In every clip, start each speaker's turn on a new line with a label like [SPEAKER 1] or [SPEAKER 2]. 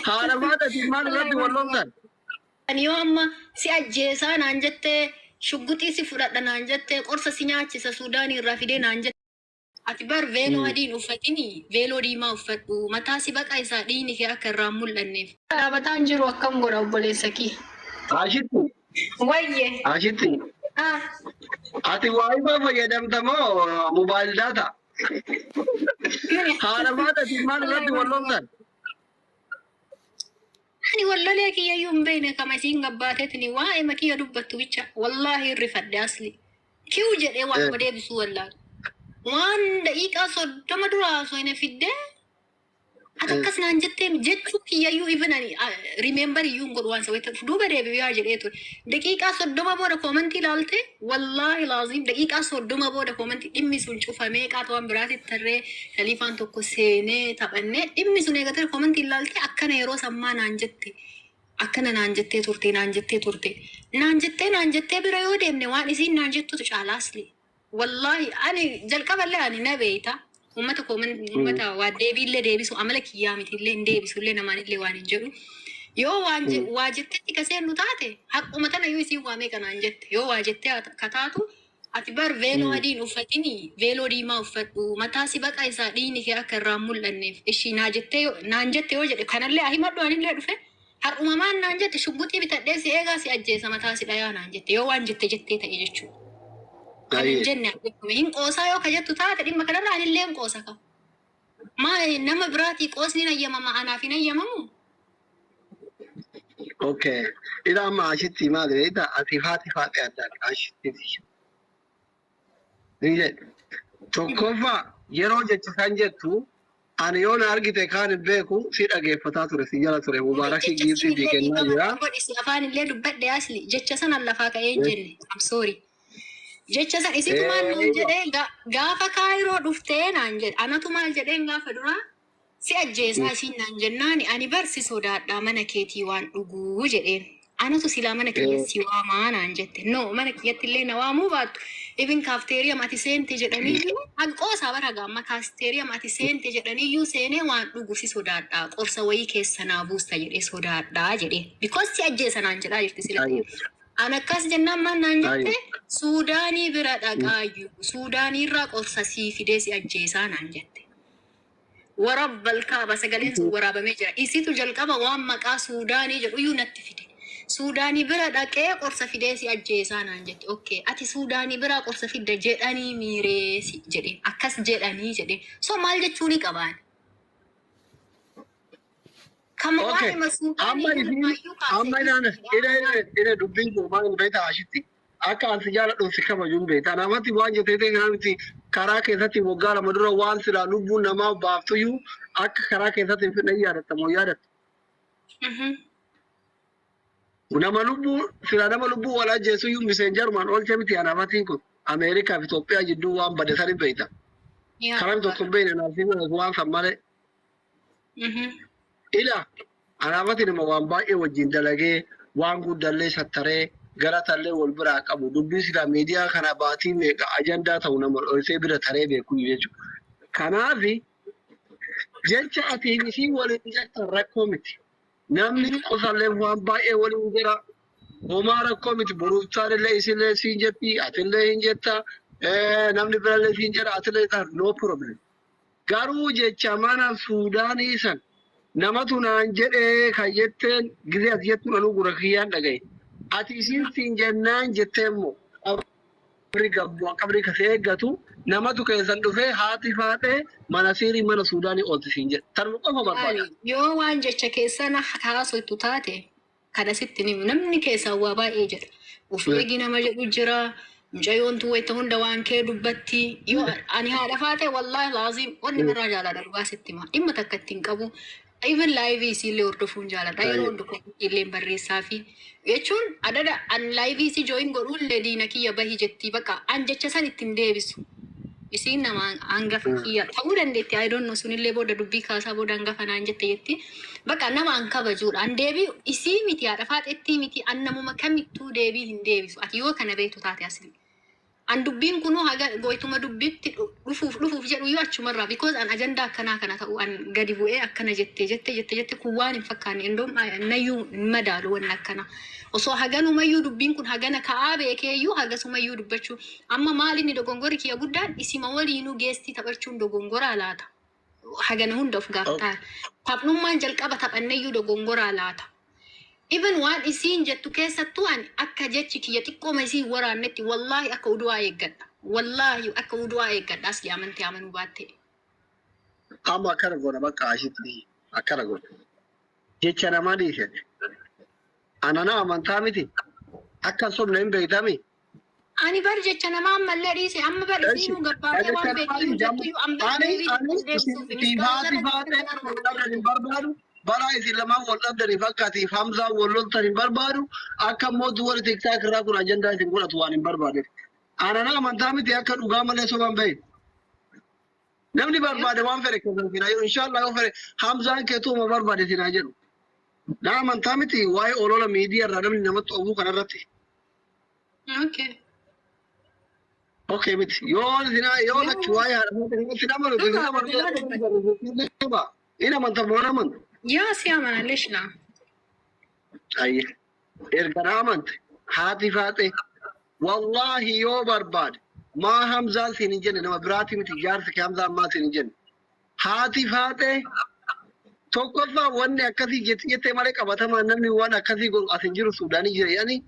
[SPEAKER 1] Haadha faadhatiin maal irratti wal loltan?
[SPEAKER 2] Ani yoo amma si ajjeesaa naan jettee, shugguxii si fudhadha naan jettee, qorsa si nyaachisa Suudaanii irraa fidee naan jette. Ati bar veeloo adii hin uffatini, veeloo diimaa uffadhu, mataa si baqa isaa dhiigni kee akka irraa hin mul'anneef. Dhaabataan jiru akkam godha obboleessa kiyya?
[SPEAKER 1] Ashitti.
[SPEAKER 2] Wayye.
[SPEAKER 1] Ashitti.
[SPEAKER 2] Ah.
[SPEAKER 1] Ati WiFi fayyadamta moo mobile data? Haadha faadhatiin maal irratti wal loltan?
[SPEAKER 2] Ani wallolee kiyyayyuu hin beekne, kama isiin gabbaateetini waa'ee makiyya dubbattu bicha wallaahi hirrifadhe, asli. Kiw jedhee waanuma deebisuu wallaale. Waan daqiiqaa 30 dura haasofne fiddee ati akkas naan jettee jechuu kiyyayyuu even ani remember iyyuu hin godhu, waan isa duuba deebi'u yaa jedhee ture. Daqiiqaa 30 booda comment ilaalte, wallaahi laaziim, daqiiqaa 30 booda comment dhimmi sun cufamee qaata waan biraatitti tarree kaliifaan tokko seenee taphannee dhimmi sun eegatee comment ilaalte, akkana yeroo sammaa naan jette, akkana naan jettee turte, naan jettee turte, naan jettee, naan jettee bira yoo deemne waan isiin naan jettutu caalaasli. Wallaahi ani jalqaballee ani na beeyta. Uummata koo, uummata waa deebiillee deebisu amala kiyyaa mitiillee, hin deebisullee, namaanillee waan hin jedhu. Yoo waan waa jettetti ka seennu taate, haquma tana yoo isiin waa meeqa naan jette, yoo waa jettee ka taatu, ati bar veeloo adii hin uffatini, veeloo diimaa uffadhu, mataa si baqa isaa dhiigni kee akka irraa hin mul'anneef ishii naa jettee naan jette yoo jedhe, kanallee himadhu anillee dhufe har'umamaan naan jette, shugguxii bitadhee si eegaa, si ajjeesa, mataa si dhayaa naan jette, yoo waan jette jettee ta'e jechuudha. Kan hin jenne ajjeefame hin qoosaa yoo ka jettu taate, dhimma kanarra anillee hin qoosa ka. Maa nama biraatii qoosni hin ayyamama, anaaf hin ayyamamu?
[SPEAKER 1] Okay. Ila amma ashitti maal beektaa, ati haati faate addaan ashitti. Ni jedhe. Tokkoffaa, yeroo jecha kan jettu ani yoo na argite kaan hin beeku, si dhageeffataa ture, si jala ture, mubaarakii
[SPEAKER 2] Jecha
[SPEAKER 1] giiftii sii
[SPEAKER 2] sanillee
[SPEAKER 1] kennaa
[SPEAKER 2] dhiifama
[SPEAKER 1] jira.
[SPEAKER 2] naa godhisi, afaan illee dubbadhe, asli jecha sanan lafaa ka'ee hin jenne. I'm sorry. Jecha san isitu maal naan jedhee, gaafa Kaayiroo dhuftee naan jedhe, anatu maal jedheen, gaafa duraa si ajjeesaa isiin naan jennaani, ani bar si sodaadhaa mana keetii waan dhuguu jedheen. Anatu silaa mana kiyya si waamaa naan jette. No, mana kiyyatti illee na waamuu baattu. Even kaafteeriyam ati seente jedhaniyyuu qoosaa bara gaamma kaafteeriyam ati seente jedhaniyyuu seenee waan dhugu si sodaadhaa, qorsa wayii keessa naa buusta jedhee sodaadhaa jedhee. Because si ajjeesa naan jedhaa jirti sila. An akkas jennaan maal naan jette? Suudaanii bira dhaqaayyuu Suudaaniirraa qorsa sii fidee si ajjeesaa naan jette. Warabbal kaaba, sagaleen sun waraabamee jira. Isitu jalqaba waan maqaa Suudaanii jedhuyyuu natti fide. Suudaanii bira dhaqee qorsa fidee si ajjeesaa naan jette. Okay, ati Suudaanii biraa qorsa fidda jedhanii miiree si jedheen. Akkas jedhanii jedheen. So maal jechuu ni qabaan? Kama waa'ee Suudaanii
[SPEAKER 1] Amma isiin
[SPEAKER 2] hundumayyuu kaasee
[SPEAKER 1] amma inaan ina ina ina dubbiin kun maal beektaa, ashitti? Akka ani si jaaladhu si kabajuun beektaa. Namatti waan jettee ta'e kana miti, karaa keessatti waggaa 2 dura waan silaa lubbuun namaa baaftuyyuu akka karaa keessatti hin fidne yaadatta moo yaadatta? Nama lubbuu silaa nama lubbuu wal ajjeesuyyuu miseenjarumaan oolche miti anaafatiin kun Ameerikaa fi Itoophiyaa jidduu waan bade san hin beekta. Karaa tokko hin beekne anaaf si waan san malee. Ila anaafati nama waan baay'ee wajjin dalagee, waan guddallee sattaree, galatallee wal biraa qabu, dubbii silaa miidiyaa kana baatii meeqa ajandaa ta'u nama dhoysee bira taree beeku jechuudha. Kanaafi jecha ati isii waliin jettan rakkoo miti. Namni qosallee waan baay'ee waliin jira. Homaa rakkoo miti. Boruuftaan illee isillee siin jetti, atillee hin jetta, namni birallee siin jedha, atillee ta'a, no problem. Garuu jecha mana Suudaanii san namatu naan jedhee kan jetteen gizee ati jettuun anuu gurra kiyyaan dhagaye. Ati isiin siin jennaan jettee immoo qabrii gabbu qabrii ka si eeggatu namatu keessan dhufee haati faaxee mana siirii mana Suudaanii oolti siin jedhe. Tanuma qofa barbaada.
[SPEAKER 2] Maali yoo waan jecha keessan haasoytu taate, kana sitti himu, namni keessaa waa baay'ee jedha. Of eegi nama jedhu jira. Mucayyoon tun wayita hunda waan kee dubbatti. Yoo ani haadha faatee, wallaahi laaziim, wanni irraa jaaladha, dhugaa sitti hima. Dhimma takka ittiin qabu. Even live isiillee hordofuun jaaladha. Yeroo hundi comment illee barreessaa fi jechuun adada an live isii join godhuullee diina kiyya bahi jetti, bakka an jecha san ittiin deebisu. Isiin nama hangafa kiyya ta'uu dandeetti. I don't know, sunillee booda dubbii kaasaa booda hangafa naan jette jetti. Bakka nama an kabajuudha. An deebii isii miti, haadha faaxettii miti, an namuma kamittuu deebii hin deebisu. Ati yoo kana beektu taate, asli. An dubbiin kunuu haga goytuma dubbitti dhufuuf dhufuuf jedhu iyyuu achumarraa, because an ajandaa akkanaa kana ta'u an gadi bu'ee akkana jette jette jette jette kun waan hin fakkaanne, indoom nayyuu hin madaalu wanni akkana. Osoo haganumayyuu dubbiin kun hagana ka'aa beekeeyyuu hagasumayyuu dubbachuu. Amma maal inni dogongorri kiyya guddaan isima waliinuu geestii taphachuun dogongoraa laata? Hagana hunda of gaafataa. Taphnummaan jalqaba taphanneyyuu dogongoraa laata? Even waan isiin jettu keessattuu ani akka jechi kiyya xiqqooma isiin waraannetti, wallaahi akka udu'aa eeggadha. Wallaahi akka udu'aa eeggadha, asli amantee amanuu baatte.
[SPEAKER 1] Amma akkana goona, bakka ashitti akkana goona. Jecha namaa dhiise. Anana amantaa miti. Akka hin sobne hin beektami.
[SPEAKER 2] Ani bar jecha namaa ammallee dhiise, amma bar isiinuu gabbaatee waan beektu jettuyyuu an bar
[SPEAKER 1] Ani
[SPEAKER 2] deebii
[SPEAKER 1] ani
[SPEAKER 2] deebisuuf
[SPEAKER 1] isin haati faatee wal dhabdan hin barbaadu. Balaa isin lamaan wal dhabdaniif akka atiif Hamzaan wal loltan hin barbaadu. Akka immoo warri TikTok irraa kun ajandaa isin godhatu waan hin barbaadeef. Anana amantaa miti, akka dhugaa malee soban bahe. Namni barbaade waan fedhe keessan sinaa jedhu, inshallah yoo fedhe Hamzaan keetuuma barbaade sinaa jedhu. Na amantaa miti, waa'ee olola miidiyaa irraa namni namatti oofuu kanarratti. Okay miti. Yoo sinaa yoo lakki waa'ee haadha namatti namanu
[SPEAKER 2] Dhugaa,
[SPEAKER 1] namanu
[SPEAKER 2] dhugaa.
[SPEAKER 1] In amanta moo amantu?
[SPEAKER 2] Yaa si amana, lesh naa.
[SPEAKER 1] Ayye. Erga na amante, haati faaxee wallaahi yoo barbaade maa Hamzaan siin hin jenne, nama biraati miti, jaarsi kee Hamzaan maa siin hin jenne. Haati faaxee tokkoffaa wanni akkasii jetti jettee malee qabatamaan namni waan akkasii godhu as hin jiru, Suudaanii jira jedhanii.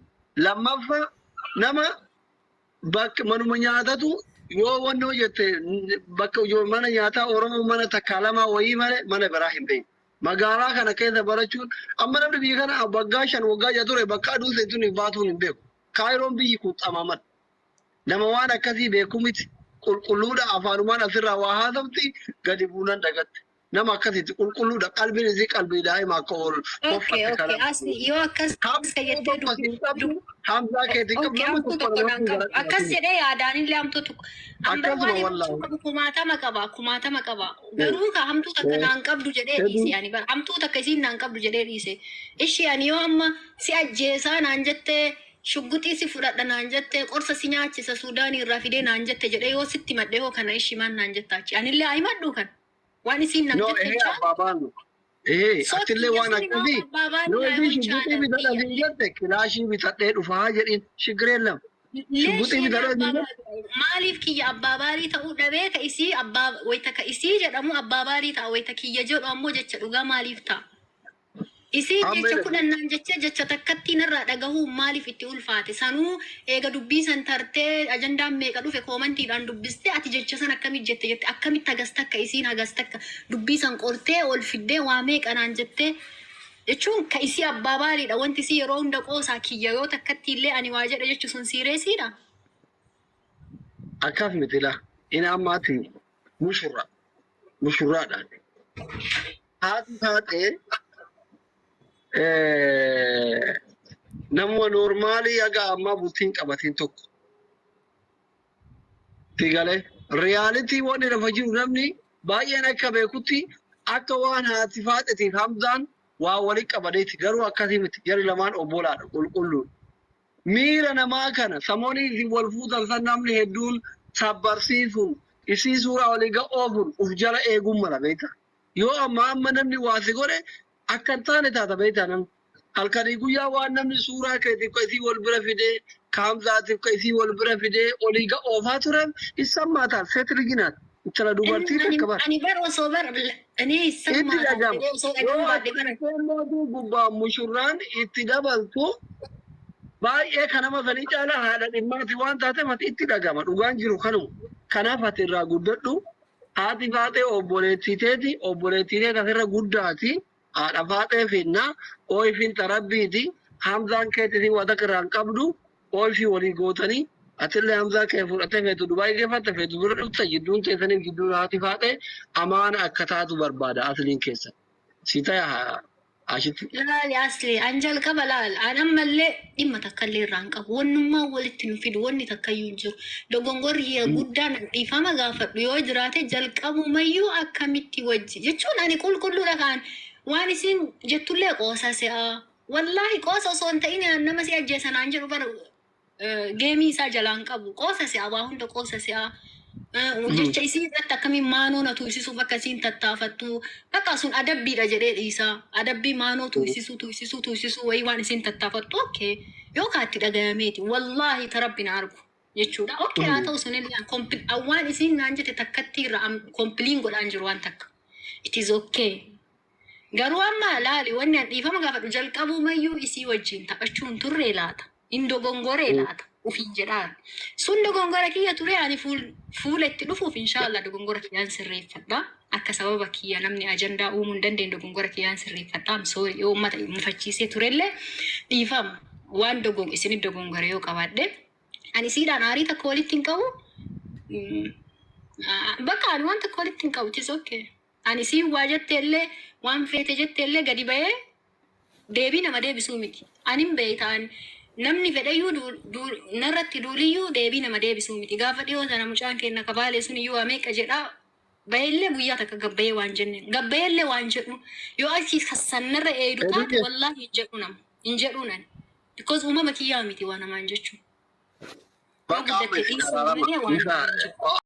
[SPEAKER 1] Lammaffaa nama bakka manuma nyaatatu yoo wannoo jette, bakka mana nyaataa Oromoo mana takkaa lamaa wayii malee mana biraa hin beekne. Magaalaa kana keessa barachuun amma namni biyya kana waggaa 5, waggaa 6 ture bakka aduun seentuun hin baatuun hin beeku. Kaayiroon biyyi kun xamamadha. Nama waan akkasii beeku miti. Qulqulluudha, afaanumaan asirraa waa haasofti, gadi buunan dagatte. Nama akkasitti qulqulluudha, qalbiin isii qalbii daa'ima akka ol
[SPEAKER 2] Okay,
[SPEAKER 1] koffatte
[SPEAKER 2] okay.
[SPEAKER 1] kana.
[SPEAKER 2] Asli yoo akkas
[SPEAKER 1] Hamzaa
[SPEAKER 2] jettee
[SPEAKER 1] tokko siin qabdu, Hamzaa keetiin qabdu,
[SPEAKER 2] Okay,
[SPEAKER 1] nama
[SPEAKER 2] hamtuu
[SPEAKER 1] tokko
[SPEAKER 2] tokko naan
[SPEAKER 1] namatti
[SPEAKER 2] qabu.
[SPEAKER 1] gara
[SPEAKER 2] Akkas jedhee yaadaanillee hamtuu tokko. An bar
[SPEAKER 1] Akkasuma
[SPEAKER 2] waan himachuu
[SPEAKER 1] wallaahi.
[SPEAKER 2] qabu kumaatama qaba, kumaatama qaba. Garuu ka hamtuu takka naan qabdu jedhee dhiise ani bar. Hamtuu takka isiin naan qabdu jedhee dhiise. Ishii ani yoo amma si ajjeesaa naan jettee, shugguxii si fudhadha naan jettee, qorsa si nyaachisa Suudaanii irraa fidee naan jette jedhee yoo sitti himadhe hoo, kana ishii maal naan jetta achi? Anillee haa himadhu kan. Waan isiin naan
[SPEAKER 1] No,
[SPEAKER 2] jette
[SPEAKER 1] ehee
[SPEAKER 2] jechaa.
[SPEAKER 1] abbaa baanu. Ehee,
[SPEAKER 2] Soo
[SPEAKER 1] atillee
[SPEAKER 2] kiyya
[SPEAKER 1] waan
[SPEAKER 2] suni maaf
[SPEAKER 1] akkasii
[SPEAKER 2] abbaa baanu
[SPEAKER 1] yoo
[SPEAKER 2] naa
[SPEAKER 1] isiin shugguxii
[SPEAKER 2] bulchaadha
[SPEAKER 1] bitadha
[SPEAKER 2] kiyya.
[SPEAKER 1] siin jette, kilaashii bitadhee dhufaa jedhiin, shigireen lama.
[SPEAKER 2] Leesh
[SPEAKER 1] Shugguxii
[SPEAKER 2] inni
[SPEAKER 1] bitadhee
[SPEAKER 2] abbaa
[SPEAKER 1] siin jette.
[SPEAKER 2] Maaliif kiyya abbaa baalii ta'uu dhabee, ka isii abbaa wayita ka isii jedhamu abbaa baalii ta'a, wayita kiyya jedhu ammoo jecha dhugaa maaliif ta'a? Isiin
[SPEAKER 1] Amma
[SPEAKER 2] jecha
[SPEAKER 1] jedhu.
[SPEAKER 2] 10 naan jechee jecha takkattii narraa dhagahuu maaliif itti ulfaate? Sanuu eega dubbii san tartee, ajandaan meeqa dhufe, koomantiidhaan dubbistee, ati jecha san akkamitti jette jette, akkamitti hagas takka isiin hagas takka dubbii san qortee ol fiddee waa meeqa naan jettee jechuun ka isii abbaa baaliidha. Wanti isii yeroo hunda qoosaa, kiyya yoo takkatti illee ani waa jedhe jechu sun siireesiidha.
[SPEAKER 1] Akkas miti laa. Inni ammaati mushurraa. Mushurraadhaan. Haati faaxee namuma noormaalii haga ammaa bultiin qabatiin tokko. Sigalee reality wanni lafa jiru namni baay'een akka beekutti akka waan haati faaxetiif Hamzaan waa walitti qabaneeti, garuu akkasii miti, jarri lamaan obbolaadha, qulqulluudha. Miira namaa kana samoonii isin wal fuutan san namni hedduun sabbarsiisuun isii suuraa walii oofuun uf jala eeguun mala beekta. Yoo amma amma namni waa si godhe akka hin taane taata, beektaa, namni. Halkanii guyyaa waan namni suuraa keetiif ka isii wal bira fidee, ka Hamzaatiif ka isii wal bira fidee olii ga oofaa tureef issammaataan seet riginaat. Intala dubartii takka bara.
[SPEAKER 2] Ani bar osoo bar ani
[SPEAKER 1] Itti
[SPEAKER 2] issammaataan
[SPEAKER 1] dhagama.
[SPEAKER 2] jedhee osoo
[SPEAKER 1] Yoo
[SPEAKER 2] dhagahuu baadhe bara.
[SPEAKER 1] ati gubbaa mushurraan itti dabaltu baay'ee kan nama sanii caalaa haadha dhimmaati waan taateef ati itti dhagama. Dhugaan jiru kanuma. Kanaaf ati irraa guddadhu. Haati faaxee obboleettii teeti, obboleettii teeti asirra guddaati. Haadha faaxee finna, ooyfiin xarabbiiti. Hamzaan keetii waa takka irraa hin qabdu. Ooyfii walii gootanii atillee Hamzaa kee fudhatee feetu Dubaay geeffatte, feetu bira dhufte, jidduun teessaniif jidduun haati faaxee amaana akka taatu barbaada asliin keessa. Si taya ashitti.
[SPEAKER 2] Laali asli, an jalqaba laal, an ammallee dhimma takka illee irraa hin qabu. Wannummaa walitti nu fidu wanni takka iyyuu hin jiru. Dogongorri kiyya guddaan an dhiifama gaafadhu yoo jiraate, jalqabumayyuu akkamitti wajji jechuun ani qulqulluudha kaan waan isin jettullee qoosa se'a. Wallaahi qoosa osoo hin ta'in an nama si ajjeesa naan jedhu bara. Geemii isaa jalaan qabu. Qoosa si'a, waa hunda qoosa si'a. Jecha isii irratti akkamiin maanoo na tuysisuuf akka isiin tattaafattu bakka sun adabbiidha jedhee dhiisaa. Adabbii maanoo tuysisuu tuysisuu tuysisuu wayii waan isiin tattaafattu, okay, yookaan itti dhagayameeti. Wallaahi ta Rabbi na argu jechuudha. Okay, haa ta'u, sunillee waan isiin naan jette takkatti irra complain godhaan jiru waan takka. It is okay. Garuu amma laali, wanni an dhiifama gaafadhu jalqabumayyuu isii wajjin taphachuun turre laata? Hin dogongoree laata? Ufiin jedhaan. Sun dogongora kiyya ture, ani fuula itti dhufuuf inshaallah dogongora kiyyaan sirreeffadha. Akka sababa kiyya namni ajandaa uumuu hin dandeenye dogongora kiyyaan sirreeffadha. I'm sorry, yoo uummata mufachiisee turellee dhiifama. Waan isinit dogongore yoo qabaadhe. Ani isiidhaan aarii takka walitti hin qabu. Bakka ani waan takka walitti hin qabu. It is okay. Ani siin waa jette illee, waan feete jette illee, gadi bahee deebii nama deebisuu miti. Anin beektaan namni fedhayyuu narratti duuliyyuu deebii nama deebisuu miti. Gaafa dhiyoo sana mucaan keenya kabaalee sun iyyuu waa meeqa jedhaa baheellee guyyaa takka gabbayee waan jenne gabbayeellee waan jedhu yoo achi sassannarra eeydu taate, wallaahi hin jedhu, nama hin jedhu nani. Because uumama kiyyaa miti waa namaan jechuun. Yoo
[SPEAKER 1] Bakka amma
[SPEAKER 2] guddatte
[SPEAKER 1] isin
[SPEAKER 2] dhiisuu
[SPEAKER 1] araarama.
[SPEAKER 2] malee waan
[SPEAKER 1] Isa
[SPEAKER 2] namaan jedhu.